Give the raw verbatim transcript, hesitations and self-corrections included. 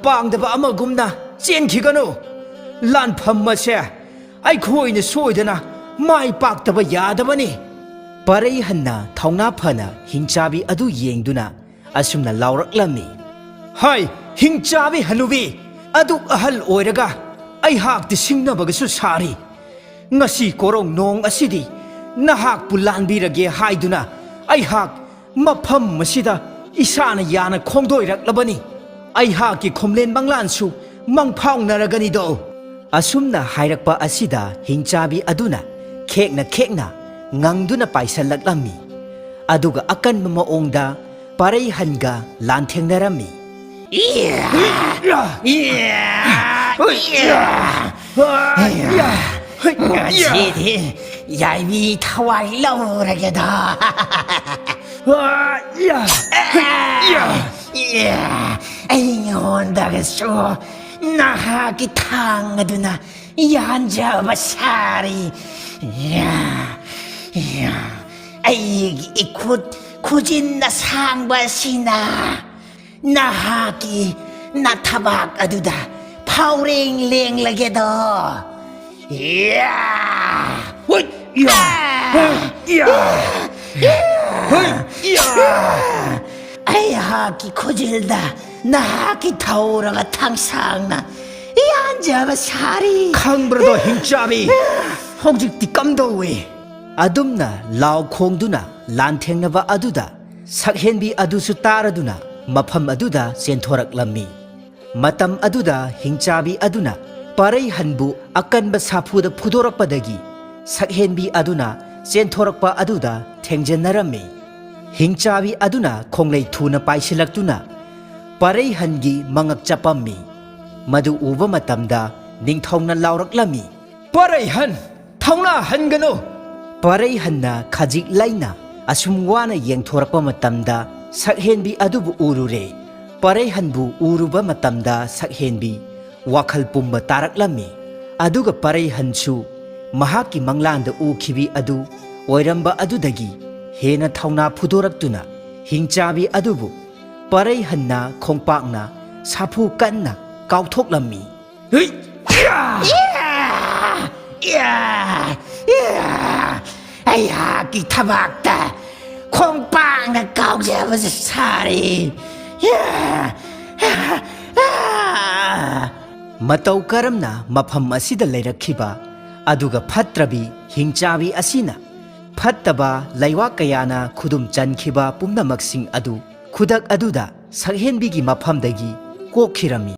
ꯄꯥꯡꯗꯕ ꯑꯃꯒꯨꯝꯅ ꯆꯦꯟꯈꯤꯒꯅꯨ꯫ ꯂꯥꯟꯐꯝ ꯑꯁꯦ ꯑꯩꯈꯣꯏꯅ ꯁꯣꯏꯗꯅ ꯃꯥꯏ ꯄꯥꯛꯇꯕ ꯌꯥꯗꯕꯅꯤ꯫ ꯄꯔꯩꯍꯟꯅ ꯊꯧꯅꯥ ꯐꯅ ꯍꯤꯡꯆꯥꯕꯤ ꯑꯗꯨ ꯌꯦꯡꯗꯨꯅ ꯑꯁꯨꯝꯅ ꯂꯥꯎꯔꯛꯂꯝꯃꯤ, "ꯍꯥꯏ, ꯍꯤꯡꯆꯥꯕꯤ ꯍꯅꯨꯕꯤ, ꯑꯗꯨꯛ ꯑꯍꯜ ꯑꯣꯏꯔꯒ ꯑꯩꯍꯥꯛꯇꯤ ꯁꯤꯡꯅꯕꯒꯁꯨ ꯁꯥꯔꯤ꯫ ꯉꯁꯤ ꯀꯣꯔꯧ ꯅꯣꯡ ꯑꯁꯤꯗꯤ ꯅꯍꯥꯛꯄꯨ ꯂꯥꯟꯕꯤꯔꯒꯦ ꯍꯥꯏꯗꯨꯅ ꯑꯩꯍꯥꯛ ꯃꯐꯝ ꯑꯁꯤꯗ ꯏꯁꯥꯅ ꯌꯥꯅ ꯈꯣꯡꯗꯣꯏꯔꯛꯂꯕꯅꯤ꯫ ꯑꯩꯍꯥꯛꯀꯤ ꯈꯣꯝꯂꯦꯟ ꯃꯪꯂꯥꯟꯁꯨ ꯃꯪꯐꯥꯎꯅꯔꯒꯅꯤꯗꯣ꯫" ꯑꯁꯨꯝꯅ ꯍꯥꯏꯔꯛꯄ ꯑꯁꯤꯗ ꯍꯤꯡꯆꯥꯕꯤ ꯑꯗꯨꯅ ꯈꯦꯛꯅ ꯈꯦꯛꯅ ꯉꯪꯗꯨꯅ ꯄꯥꯏꯁꯜꯂꯛꯂꯝꯃꯤ꯫ ꯑꯗꯨꯒ ꯑꯀꯟꯕ ꯃꯑꯣꯡꯗ ꯄꯔꯩꯍꯟꯒ ꯂꯥꯟꯊꯦꯡꯅꯔꯝꯃꯤ꯫ ꯏꯌꯥ! ꯏꯌꯥ! ꯏꯌꯥ! ꯏꯌꯥ! ꯉꯁꯤꯗꯤ ꯌꯥꯏꯕꯤ ꯊꯋꯥꯏ ꯂꯧꯔꯒꯦꯗ꯫ ꯏꯌꯥ! ꯏꯌꯥ! ꯑꯩꯉꯣꯟꯗꯒꯁꯨ ꯅꯍꯥꯛꯀꯤ ꯊꯥꯡ ꯑꯗꯨꯅ ꯌꯥꯟꯖꯕ ꯁꯥꯔꯤ꯫ ꯏꯌꯥ! ꯏꯌꯥ! ꯑꯩꯒꯤ ꯏꯈꯨꯠ ꯈꯨꯖꯤꯟ ꯑꯁꯥꯡꯕ ꯑꯁꯤꯅ ꯅꯍꯥꯛꯀꯤ ꯅꯊꯕꯥꯛ ꯑꯗꯨꯗ ꯐꯥꯎꯔꯦꯡ ꯂꯦꯡꯂꯒꯦꯗꯣ꯫ ꯏꯌꯥ! ꯍꯨꯏꯠ! ꯏꯌꯥ! ꯍꯨꯏꯠ! ꯏꯌꯥ! ꯍꯨꯏꯠ! ꯏꯌꯥ! ꯑꯩꯍꯥꯛꯀꯤ ꯈꯨꯖꯤꯜꯗ ꯅꯍꯥꯛꯀꯤ ꯊꯧꯔꯒ ꯊꯥꯡꯁꯥꯡꯅ ꯌꯥꯟꯖꯕ ꯁꯥꯔꯤ꯫ ꯈꯪꯕ꯭ꯔꯗꯣ, ꯍꯤꯡꯆꯥꯕꯤ? ꯍꯧꯖꯤꯛꯇꯤ ꯀꯝꯗꯧꯏ? ꯑꯗꯨꯝꯅ ꯂꯥꯎ ꯈꯣꯡꯗꯨꯅ ꯂꯥꯟꯊꯦꯡꯅꯕ ꯑꯗꯨꯗ ꯁꯛꯍꯦꯟꯕꯤ ꯑꯗꯨꯁꯨ ꯇꯥꯔꯗꯨꯅ ꯃꯐꯝ ꯑꯗꯨꯗ ꯆꯦꯟꯊꯣꯔꯛꯂꯝꯃꯤ꯫ ꯃꯇꯝ ꯑꯗꯨꯗ ꯍꯤꯡꯆꯥꯕꯤ ꯑꯗꯨꯅ ꯄꯔꯩꯍꯟꯕꯨ ꯑꯀꯟꯕ ꯁꯥꯐꯨꯗ ꯐꯨꯗꯣꯔꯛꯄꯗꯒꯤ ꯁꯛꯍꯦꯟꯕꯤ ꯑꯗꯨꯅ ꯆꯦꯟꯊꯣꯔꯛꯄ ꯑꯗꯨꯗ ꯊꯦꯡꯖꯟꯅꯔꯝꯃꯤ꯫ ꯍꯤꯡꯆꯥꯕꯤ ꯑꯗꯨꯅ ꯈꯣꯡꯂꯩ ꯊꯨꯅ ꯄꯥꯏꯁꯤꯜꯂꯛꯇꯨꯅ ꯄꯔꯩꯍꯟꯒꯤ ꯃꯉꯛ ꯆꯞꯄꯝꯃꯤ꯫ ꯃꯗꯨ ꯎꯕ ꯃꯇꯝꯗ ꯅꯤꯡꯊꯧꯅ ꯂꯥꯎꯔꯛꯂꯝꯃꯤ, "ꯄꯔꯩꯍꯟ, ꯊꯧꯅꯥ ꯍꯟꯒꯅꯨ!" ꯄꯔꯩꯍꯟꯅ ꯈꯖꯤꯛ ꯂꯩꯅ ꯑꯁꯨꯝ ꯋꯥꯅ ꯌꯦꯡꯊꯣꯔꯛꯄ ꯃꯇꯝꯗ ꯁꯛꯍꯦꯟꯕꯤ ꯑꯗꯨꯕꯨ ꯎꯔꯨꯔꯦ꯫ ꯄꯔꯩꯍꯟꯕꯨ ꯎꯔꯨꯕ ꯃꯇꯝꯗ ꯁꯛꯍꯦꯟꯕꯤ ꯋꯥꯈꯜ ꯄꯨꯝꯕ ꯇꯥꯔꯛꯂꯝꯃꯤ꯫ ꯑꯗꯨꯒ ꯄꯔꯩꯍꯟꯁꯨ ꯃꯍꯥꯛꯀꯤ ꯃꯪꯂꯥꯟꯗ ꯎꯈꯤꯕꯤ ꯑꯗꯨ ꯑꯣꯏꯔꯝꯕ ꯑꯗꯨꯗꯒꯤ ꯍꯦꯟꯅ ꯊꯧꯅꯥ ꯐꯨꯗꯣꯔꯛꯇꯨꯅ ꯍꯤꯡꯆꯥꯕꯤ ꯑꯗꯨꯕꯨ ꯄꯔꯩꯍꯟꯅ ꯈꯣꯡꯄꯥꯛꯅ ꯁꯥꯐꯨ ꯀꯟꯅ ꯀꯥꯎꯊꯣꯛꯂꯝꯃꯤ꯫ ꯍꯨꯏ! ꯌꯥ! ꯌꯥ! ꯌꯥ! ꯌꯥ! ꯑꯩꯍꯥꯛꯀꯤ ꯊꯕꯥꯛꯇ ꯈꯣꯡꯄꯥꯛꯅ ꯀꯥꯎꯖꯕꯁꯨ ꯁꯥꯔꯤ꯫ ꯌꯥ! ꯌꯥ! ꯌꯥ! ꯃꯇꯧ ꯀꯔꯝꯅ ꯃꯐꯝ ꯑꯁꯤꯗ ꯂꯩꯔꯛꯈꯤꯕ ꯑꯗꯨꯒ ꯐꯠꯇ꯭ꯔꯕꯤ ꯍꯤꯡꯆꯥꯕꯤ ꯑꯁꯤꯅ ꯐꯠꯇꯕ ꯂꯩꯋꯥ ꯀꯌꯥꯅ ꯈꯨꯗꯨꯝ ꯆꯟꯈꯤꯕ ꯄꯨꯝꯅꯃꯛꯁꯤꯡ ꯑꯗꯨ ꯈꯨꯗꯛ ꯑꯗꯨꯗ ꯁꯛꯍꯦꯟꯕꯤꯒꯤ ꯃꯐꯝꯗꯒꯤ ꯀꯣꯛꯈꯤꯔꯝꯃꯤ꯫